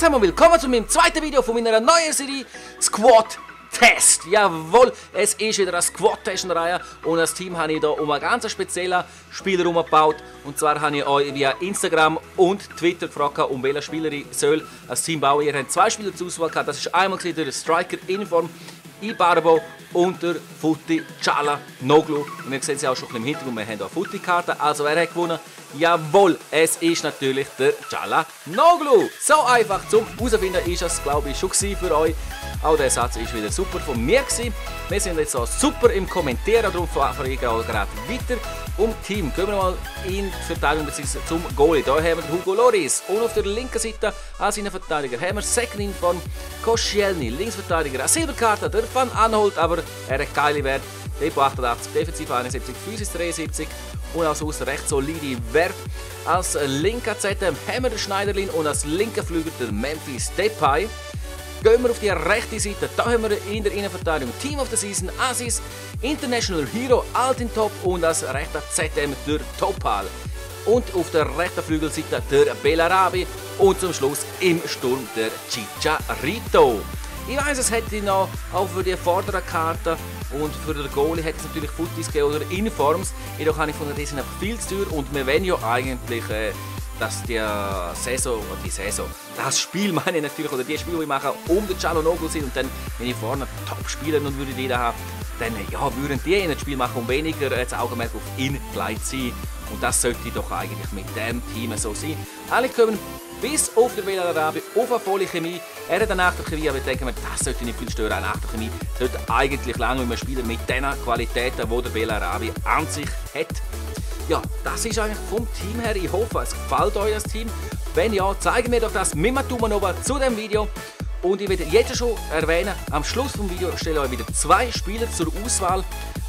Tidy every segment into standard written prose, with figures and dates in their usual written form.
zusammen und willkommen zu meinem zweiten Video von meiner neuen Serie Squad Test. Jawohl, es ist wieder eine Squad Test Reihe und das Team habe ich hier um einen ganz speziellen Spieler umgebaut. Und zwar habe ich euch via Instagram und Twitter gefragt, um welchen Spieler ich soll ein Team bauen. Ihr habt zwei Spieler zur Auswahl gehabt. Das ist einmal der Striker Inform, Ibarbo und der Futi Çalhanoğlu. Und ihr seht es auch schon im Hintergrund, wir haben hier Futi-Karten. Also wer hat gewonnen? Jawohl, es ist natürlich der Çalhanoğlu. So einfach zum herausfinden ist es, glaube ich, schon für euch. Auch der Satz ist wieder super von mir gewesen. Wir sind jetzt auch super im Kommentieren, darum fahre ich auch gerade weiter. Team gehen wir mal in die Verteidigung bzw. zum Goalie. Hier haben wir Hugo Lloris und auf der linken Seite als seinen Verteidiger haben wir Second Inform Koscielny, Linksverteidiger eine Silberkarte, der Van Aanholt, aber er hat geile Wert. Depot 88, Defensiv 71, Physis 73 und als Außen recht solide Wert. Als linker ZM haben wir den Schneiderlin und als linker Flügel der Memphis Depay. Gehen wir auf die rechte Seite, da haben wir in der Innenverteidigung Team of the Season, Aziz, International Hero, Altintop und als rechter ZM der Topal. Und auf der rechten Flügelseite der Bellarabi und zum Schluss im Sturm der Chicharito. Ich weiss, es hätte noch auch für die vorderen Karten und für den Goalie hätte es natürlich Futis gegeben oder Informs. Jedoch habe ich von diesen einfach viel zu teuer und wir wollen ja eigentlich dass das Spiel meine ich natürlich, oder die Spiele, die ich mache, um den Çalhanoğlu sind und dann, wenn ich vorne top spielen und würde die da haben, dann ja, würden die in das Spiel machen und weniger das Augenmerk auf ihn gelegt sein. Und das sollte doch eigentlich mit dem Team so sein. Alle kommen bis auf den Bellarabi auf eine volle Chemie. Er hat eine echte Chemie, aber ich denke mir, das sollte nicht viel stören. Eine echte Chemie sollte eigentlich lange mit einem Spieler mit den Qualitäten, die der Bellarabi an sich hat. Ja, das ist eigentlich vom Team her. Ich hoffe, es gefällt euch das Team. Wenn ja, zeigen wir doch das mit einem Daumen oben zu dem Video. Und ich werde jetzt schon erwähnen, am Schluss des Videos stelle ich euch wieder zwei Spieler zur Auswahl,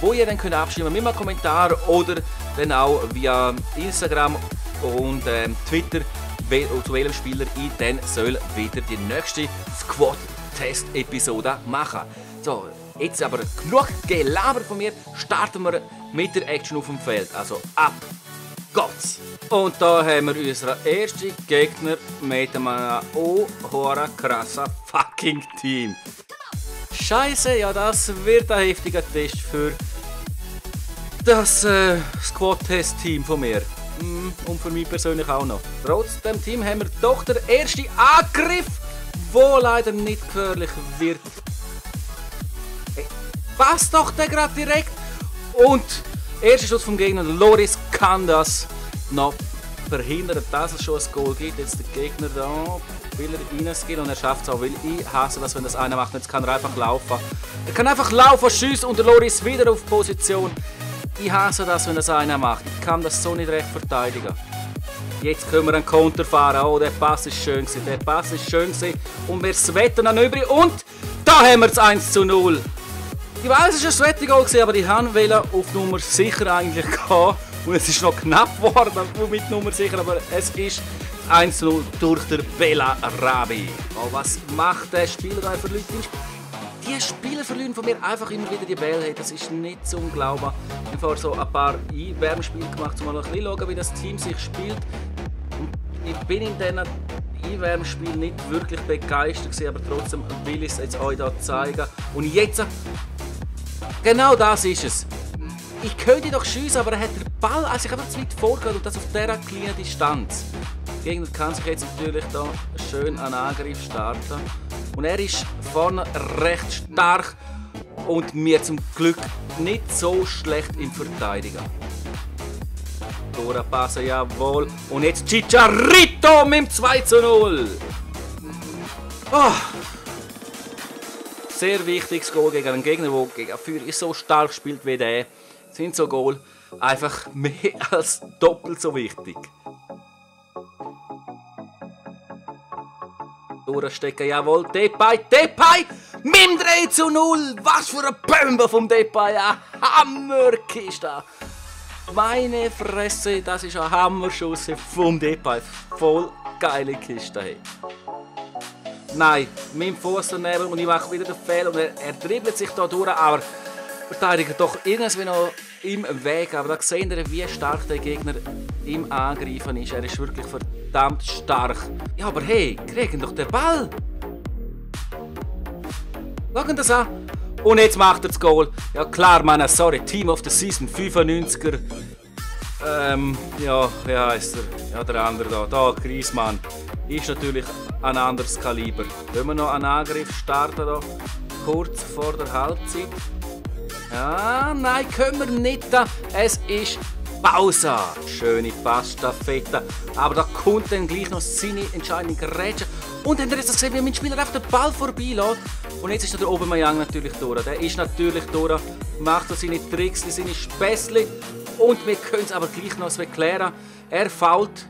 wo ihr dann könnt abstimmen mit einem Kommentar oder dann auch via Instagram und Twitter, zu welchem Spieler ich dann soll wieder die nächste Squad-Test-Episode machen. So, jetzt aber genug gelabert von mir, starten wir mit der Action auf dem Feld. Also ab geht's! Und da haben wir unseren ersten Gegner mit einem krasser fucking Team. Scheiße, ja, das wird ein heftiger Test für das Squad-Test-Team von mir. Und für mich persönlich auch noch. Trotz dem Team haben wir doch den ersten Angriff, der leider nicht gefährlich wird. Passt doch der gerade direkt. Und erster Schuss vom Gegner, Lloris kann das noch verhindern, dass es schon ein Goal gibt. Jetzt der Gegner da will er reingehen und er schafft es auch, weil ich hasse das, wenn das einer macht. Jetzt kann er einfach laufen. Er kann einfach laufen, schiessen und der Lloris wieder auf Position. Ich hasse das, wenn das einer macht. Ich kann das so nicht recht verteidigen. Jetzt können wir einen Konter fahren. Oh, der Pass ist schön gewesen. Der Pass ist schön gewesen. Und wir sweaten dann übrig. Und da haben wir das 1:0. Ich weiss, es war ein Sweaty-Goal, aber die haben auf Nummer sicher eigentlich gehen. Und es ist noch knapp geworden mit Nummer sicher, aber es ist 1:0 durch den Bellarabi. Oh, was macht der Spieler da für Leute? Die Spieler verlieren von mir einfach immer wieder die Bälle. Hey, das ist nicht zum Glauben. Ich habe vorher so ein paar Einwärmspiele gemacht, um mal ein bisschen zu schauen, wie das Team sich spielt. Und ich bin in diesen Einwärmspielen nicht wirklich begeistert gewesen, aber trotzdem will ich es jetzt euch hier zeigen. Und jetzt, genau das ist es. Ich könnte doch schiessen, aber er hat den Ball einfach zu weit vorgehört und das auf dieser kleinen Distanz. Der Gegner kann sich jetzt natürlich da schön einen Angriff starten. Und er ist vorne recht stark und mir zum Glück nicht so schlecht im Verteidigen. Durchpassen, jawohl. Und jetzt Chicharito mit dem 2:0. Oh. Sehr wichtiges Goal gegen einen Gegner, der gegen Feuer so stark spielt wie der. Sind so Goal einfach mehr als doppelt so wichtig. Durchstecken, jawohl, Depay mit dem 3:0. Was für eine Bombe vom Depay, eine Hammerkiste. Meine Fresse, das ist ein Hammerschuss vom Depay. Voll geile Kiste. Hey. Nein, mit dem Fuß daneben und ich mache wieder den Fehler und er dribbelt sich da durch, aber verteidigt doch irgendwie noch im Weg. Aber da seht ihr, wie stark der Gegner im Angreifen ist. Er ist wirklich verdammt stark. Ja, aber hey, kriegen doch den Ball. Schauen das an. Und jetzt macht er das Goal. Ja klar, Mann, sorry, Team of the Season, 95er. Ja, wie heisst er? Ja, der andere da. Da, Griezmann. Ist natürlich ein anderes Kaliber. Wenn wir noch einen Angriff starten, da, kurz vor der Halbzeit. Ja, nein, können wir nicht. Es ist Pause. Schöne Passstaffette. Aber da kommt dann gleich noch seine entscheidende Grätsche. Und dann habt ihr jetzt gesehen, wie mein Spieler einfach den Ball vorbeilässt. Und jetzt ist der Aubameyang natürlich durch. Der ist natürlich durch. Macht so seine Tricks, seine Späßchen. Und wir können es aber gleich noch klären. Er fault.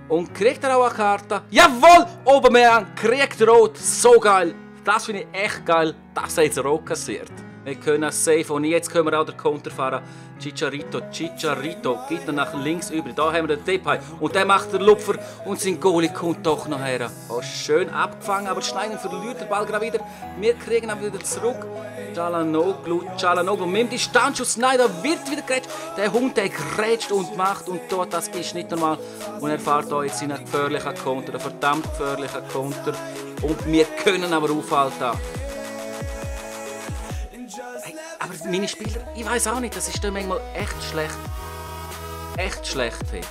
Und kriegt er auch eine Karte? Jawohl! Aubameyang kriegt rot. So geil. Das finde ich echt geil, dass er jetzt rot kassiert. Wir können safe und jetzt können wir auch den Konter fahren. Chicharito geht dann nach links über. Da haben wir den Depay und der macht den Lupfer und sein Goalie kommt doch noch her. Oh, schön abgefangen, aber Schneiden verliert den Ball gerade wieder. Wir kriegen ihn wieder zurück. Çalhanoğlu mit dem Distanzschuss. Nein, da wird wieder gerätscht. Der Hund, der grätscht und macht und tut, das ist nicht normal. Und er fährt da jetzt in einen gefährlichen Konter, einen verdammt gefährlichen Konter. Und wir können aber aufhalten. Aber meine Spieler, ich weiß auch nicht, das ist dann manchmal echt schlecht. Echt schlecht. Hey.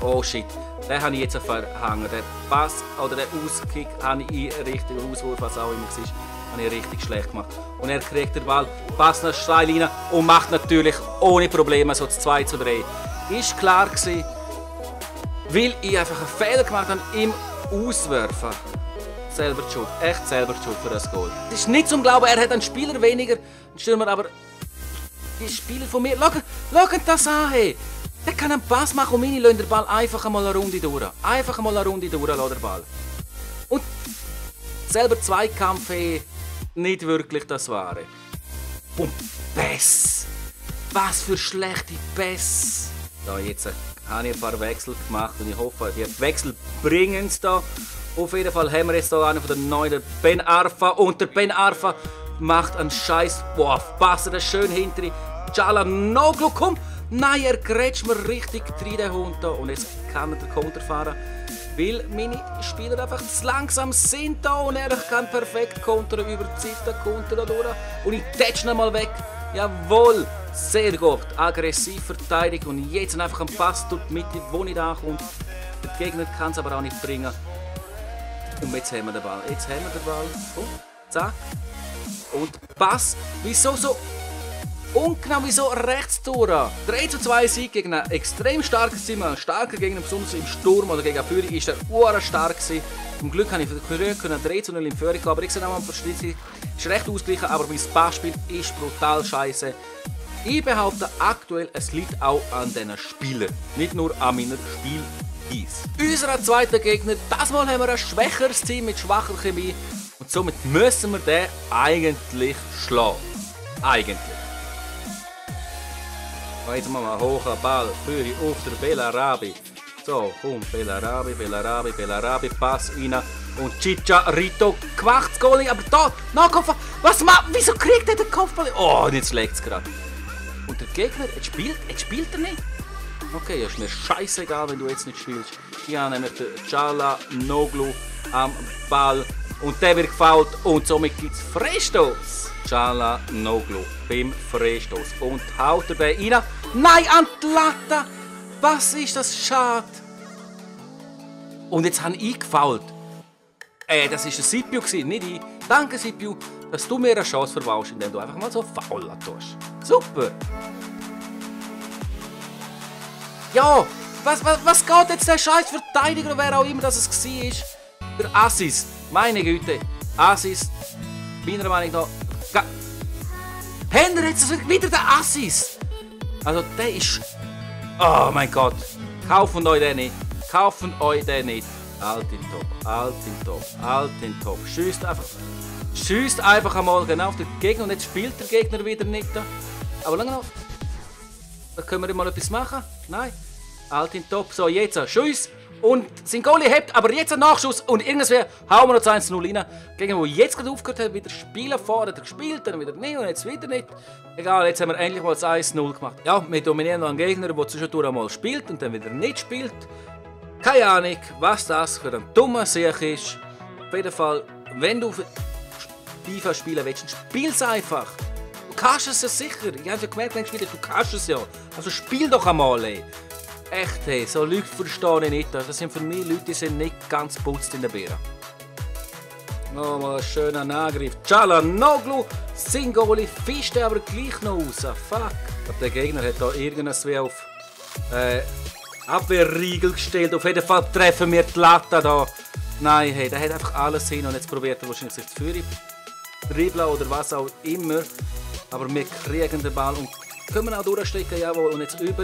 Oh shit, den habe ich jetzt verhangen. Der Pass oder der Auskick habe ich richtig, Auswurf, was auch immer war, habe ich richtig schlecht gemacht. Und er kriegt den Ball, passt nach steil rein und macht natürlich ohne Probleme so das 2:3. Ist klar gewesen, weil ich einfach einen Fehler gemacht habe im Auswerfen. Selber die Schuld, echt selber die Schuld für das Goal. Es ist nicht zum Glauben, er hat einen Spieler weniger, einen Stürmer, aber die Spieler von mir, schaut das an, hey. Der kann einen Pass machen und meine lassen den Ball einfach einmal eine Runde durch. Einfach einmal eine Runde durch, der Ball. Und selber Zweikampf, hey, nicht wirklich das Wahre. Und Pass. Was für schlechte Pass. Da, jetzt habe ich ein paar Wechsel gemacht und ich hoffe, die Wechsel bringen es da. Auf jeden Fall haben wir jetzt hier einen von den neuen, Ben Arfa. Und der Ben Arfa macht einen Scheiß. Boah, passt er schön hinter. Çalhanoğlu, komm! Nein, er grätscht mir richtig rein, der Hund da. Und jetzt kann er den Konter fahren. Weil meine Spieler einfach zu langsam sind da. Und er kann perfekt kontern über die Zeit. Der Konter da durch. Und ich tätsch ihn mal weg. Jawohl! Sehr gut. Aggressiv verteidigt. Und jetzt einfach einen Pass durch die Mitte, wo nicht ankommt. Der Gegner kann es aber auch nicht bringen. Und jetzt haben wir den Ball. Oh, zack. Und Pass. Wieso so ungenau? Wieso rechts durch? 3:2 Sieg gegen einen extrem starken Team. Ein starker Gegner, besonders im Sturm oder gegen Führung, ist er stark gewesen. Zum Glück habe ich für die Führung 3:0 in Führung gehen. Aber ich sehe auch am Verschnitt ist recht ausgeglichen. Aber mein Passspiel ist brutal scheiße. Ich behaupte aktuell, es liegt auch an diesen Spielern. Nicht nur an meiner Spielweise. Unser zweiter Gegner, das Mal haben wir ein schwächeres Team mit schwacher Chemie und somit müssen wir den eigentlich schlagen. Eigentlich. Jetzt machen wir einen hohen Ball, Führe auf der Bellarabi. So, komm, Bellarabi, Pass rein und Chicharito quacht das Goal, aber da, Nachkopfball, was macht, wieso kriegt er den Kopfball? Oh, und jetzt legt es gerade. Und der Gegner, jetzt spielt er nicht. Okay, ist mir scheißegal, wenn du jetzt nicht spielst. Ich habe nämlich den Çalhanoğlu am Ball und der wird gefoult und somit gibt es Freistoß. Çalhanoğlu beim Freistoß und haut er den rein. Nein, an die Latte! Was ist das? Schade! Und jetzt habe ich gefoult. Das war der Scipio, nicht ich. Danke, Scipio, dass du mir eine Chance verbaust, indem du einfach mal so faul tust. Super! Ja, was geht jetzt der scheiß Verteidiger, wer auch immer das war? Der Assis, meine Güte. Assis, meiner Meinung nach. Händler jetzt wieder der Assis. Also der ist. Oh mein Gott. Kaufen euch den nicht. Alt in Top. Schießt einfach einmal genau auf den Gegner und jetzt spielt der Gegner wieder nicht. Aber lange noch. Da können wir mal etwas machen. Nein. Alt in Top. So, jetzt. Schuss. Und sein Goalie hebt aber jetzt einen Nachschuss und irgendwer hauen wir noch 1-0 rein. Gegen wo jetzt gerade aufgehört hat, wieder Spieler vor, hat er gespielt, dann wieder nicht und jetzt wieder nicht. Egal, jetzt haben wir endlich mal das 1-0 gemacht. Ja, wir dominieren noch einen Gegner, der zwischendurch einmal spielt und dann wieder nicht spielt. Keine Ahnung, was das für ein dummer Sieg ist. Auf jeden Fall, wenn du FIFA spielen willst, spiel es einfach. Du kannst es ja sicher. Ich habe ja gemerkt, wenn du spielst, du kannst es ja. Also spiel doch einmal, ey. Echt, hey, so Leute verstehe ich nicht. Das sind für mich Leute, die sind nicht ganz putzt in der Beere. Nochmal ein schöner Angriff. Çalhanoğlu, sein Goalie fischt aber gleich noch raus. Fuck. Ich glaube, der Gegner hat da irgendwas auf Abwehrriegel gestellt. Auf jeden Fall treffen wir die Latte da. Nein, hey, der hat einfach alles hin und jetzt probiert er wahrscheinlich sich zu führen. Dribbeln oder was auch immer. Aber wir kriegen den Ball und können wir auch durchstecken, jawohl. Und jetzt über.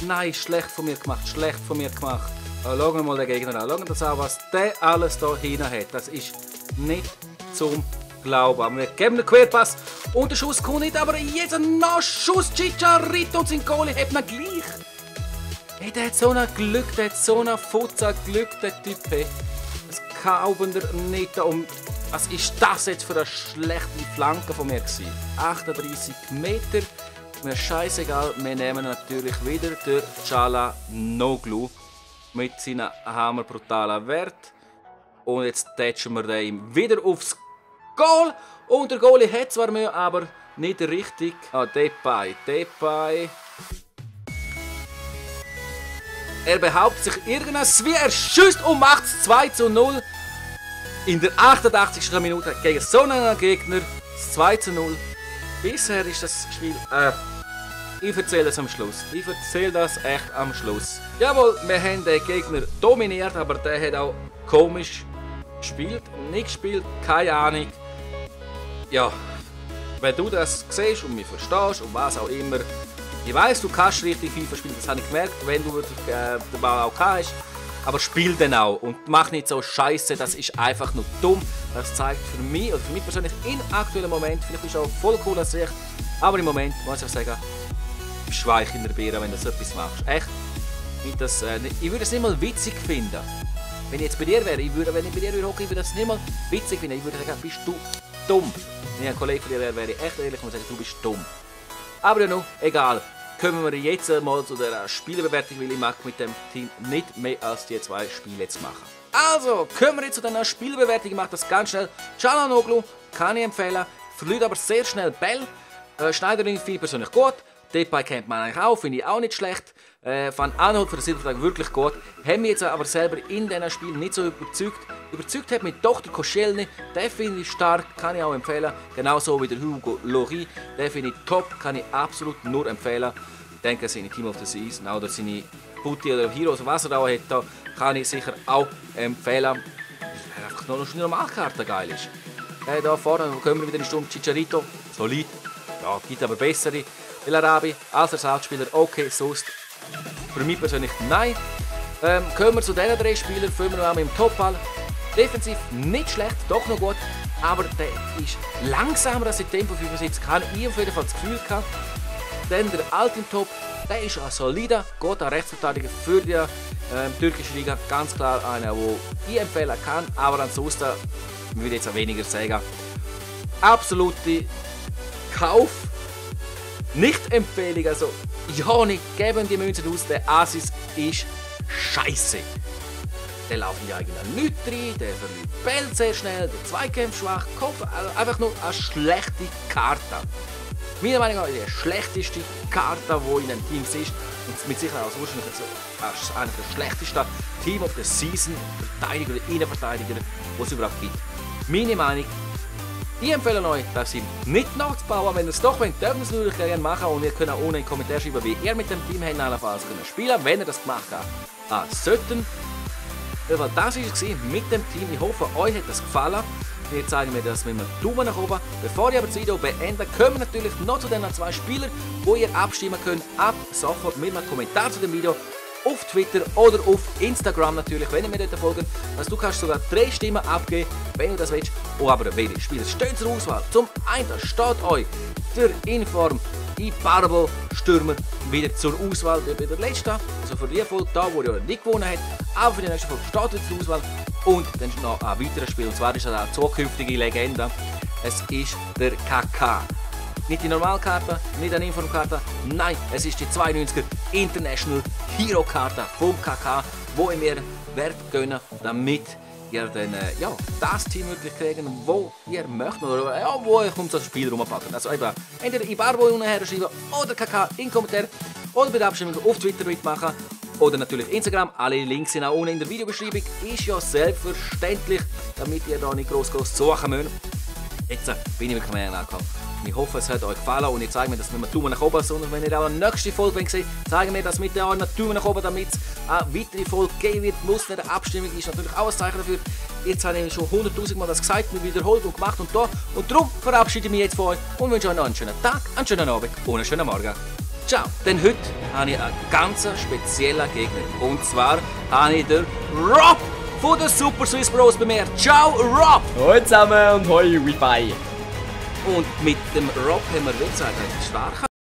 Nein, schlecht von mir gemacht, schlecht von mir gemacht. Schauen wir mal den Gegner an. Schauen wir das an, was der alles da hinten hat. Das ist nicht zum Glauben. Aber wir geben einen Querpass und der Schuss kommt nicht. Aber jetzt ein Nachschuss. Chicharito und sein Goalie hat man gleich. Hey, der hat so ein Glück, der hat so ein Futzer-Glück, der Typ. Hey. Das kaufen wir nicht. Und was ist das jetzt für eine schlechte Flanke von mir gewesen? 38 Meter. Mir scheißegal, wir nehmen natürlich wieder den Çalhanoğlu mit seinem hammerbrutalen Wert. Und jetzt tätschen wir den wieder aufs Goal. Und der Goalie hat zwar mehr, aber nicht richtig. Ah, Depay. Er behauptet sich irgendwas, wie er schießt und macht es 2-0. In der 88. Minute gegen so einen Gegner. 2-0. Bisher ist das Spiel... Ich erzähle das am Schluss. Ich erzähle das echt am Schluss. Jawohl, wir haben den Gegner dominiert, aber der hat auch komisch gespielt. Nicht gespielt, keine Ahnung. Ja, wenn du das siehst und mich verstehst und was auch immer. Ich weiss, du kannst richtig FIFA spielen, das habe ich gemerkt, wenn du den Ball auch hast. Aber spiel den auch und mach nicht so Scheiße, das ist einfach nur dumm. Das zeigt für mich, oder für mich persönlich, im aktuellen Moment, vielleicht ist es auch voll cool an sich, aber im Moment muss ich auch sagen, du bist weich in der Beere, wenn du so etwas machst. Echt. Ich würde es nicht mal witzig finden. Wenn ich jetzt bei dir wäre, wenn ich bei dir hocke, ich würde das nicht mal witzig finden. Ich würde sagen, bist du dumm. Wenn ich ein Kollege von dir wäre, wäre ich echt ehrlich und sagen, du bist dumm. Aber ja noch, egal. Kommen wir jetzt mal zu der Spielbewertung, weil ich mag mit dem Team nicht mehr als die 2 Spiele jetzt machen. Also, kommen wir jetzt zu der Spielbewertung. Ich mache das ganz schnell. Çalhanoğlu kann ich empfehlen, verliert aber sehr schnell Ball. Schneiderlin finde ich persönlich gut. Depay kennt man eigentlich auch, finde ich auch nicht schlecht. Van Aanholt für den Silbervertrag wirklich gut. Haben mich jetzt aber selber in diesen Spielen nicht so überzeugt. Überzeugt hat mich doch der Koscielny, den finde ich stark, kann ich auch empfehlen. Genauso wie der Hugo Lloris, den finde ich top, kann ich absolut nur empfehlen. Ich denke, seine Team of the Season oder seine Putti oder Heroes, was er auch hat, da kann ich sicher auch empfehlen. Weil einfach nur eine Normalkarte geil ist. Da vorne kommen wir wieder in die Stunde. Chicharito, solid, ja, gibt aber bessere. El Arabi als Ersatzspieler, okay, sonst für mich persönlich nein. Kommen wir zu diesen 3 Spielern, fangen wir noch mit dem Topball. Defensiv nicht schlecht, doch noch gut, aber der ist langsamer als in Tempo 75, habe ich auf jeden Fall das Gefühl gehabt. Dann der Altintop, der ist ein solider, guter Rechtsverteidiger für die türkische Liga, ganz klar einer, den ich empfehlen kann, aber ansonsten würde ich jetzt auch weniger sagen. Absolute Kauf. Nicht-Empfehlung, also ja, nicht geben die Münzen aus, der Asis ist scheiße. Der läuft in die eigene Leute rein, der verliert Ball sehr schnell, der Zweikampf schwach, Kopf, also einfach nur eine schlechte Karte. Meiner Meinung nach die schlechteste Karte, die in einem Team ist und mit Sicherheit auch wahrscheinlich so einer der schlechtesten Team of the Season, Verteidiger oder Innenverteidiger, die es überhaupt gibt. Meine Meinung. Ich empfehle euch, das nicht nachzubauen. Wenn ihr es doch wollt, dürft ihr es natürlich gerne machen. Und wir können auch ohne in den Kommentaren schreiben, wie ihr mit dem Team allenfalls spielen könnt, wenn ihr das gemacht habt. Sollten. Das war es mit dem Team. Ich hoffe, euch hat das gefallen. Jetzt zeigen wir das mit einem Daumen nach oben. Bevor ich aber das Video beende, kommen wir natürlich noch zu den 2 Spielern, wo ihr abstimmen könnt. Ab sofort mit einem Kommentar zu dem Video. auf Twitter oder auf Instagram natürlich, wenn ihr mir dort folgt. Also du kannst sogar 3 Stimmen abgeben, wenn du das willst. Oh, aber welche Spieler stehen zur Auswahl? Zum einen steht euch der Inform Ibarbo Stürmer wieder zur Auswahl wie bei der letzten. Also für die Folge da, wo er nicht gewonnen hat. Aber für die nächste Folge steht er zur Auswahl. Und dann ist noch ein weiteres Spiel, und zwar ist das eine zukünftige Legende. Es ist der KK. Nicht die Normalkarte, nicht eine Informkarte, nein, es ist die 92er International Hero Karte vom KK, wo ich mir werde gönnen, damit ihr dann das Team wirklich kriegen, wo ihr möchtet oder wo ihr kommt das Spiel rumpackt. Also eben, entweder Ibarbo unten her schreiben oder KK in den Kommentaren oder bei der Abstimmung auf Twitter mitmachen oder natürlich Instagram. Alle Links sind auch unten in der Videobeschreibung. Ist ja selbstverständlich, damit ihr da nicht groß suchen müsst. Jetzt bin ich wirklich mehr angekommen. Ich hoffe, es hat euch gefallen und ich zeige mir das nicht mehr Daumen nach oben, sondern wenn ihr auch eine nächste Folge seht, zeigen mir das mit einer Daumen nach oben, damit es eine weitere Folge geben wird. Muss nicht eine Abstimmung, ist natürlich auch ein Zeichen dafür. Jetzt habe ich schon 100'000 Mal das gesagt, mir wiederholt und gemacht und da. Und darum verabschiede ich mich jetzt von euch und wünsche euch noch einen schönen Tag, einen schönen Abend und einen schönen Morgen. Ciao! Denn heute habe ich einen ganz speziellen Gegner. Und zwar habe ich den Rob von den Super Swiss Bros bei mir. Ciao, Rob! Hallo zusammen und hoi, bye. Und mit dem Rob haben wir, wie gesagt, einen starken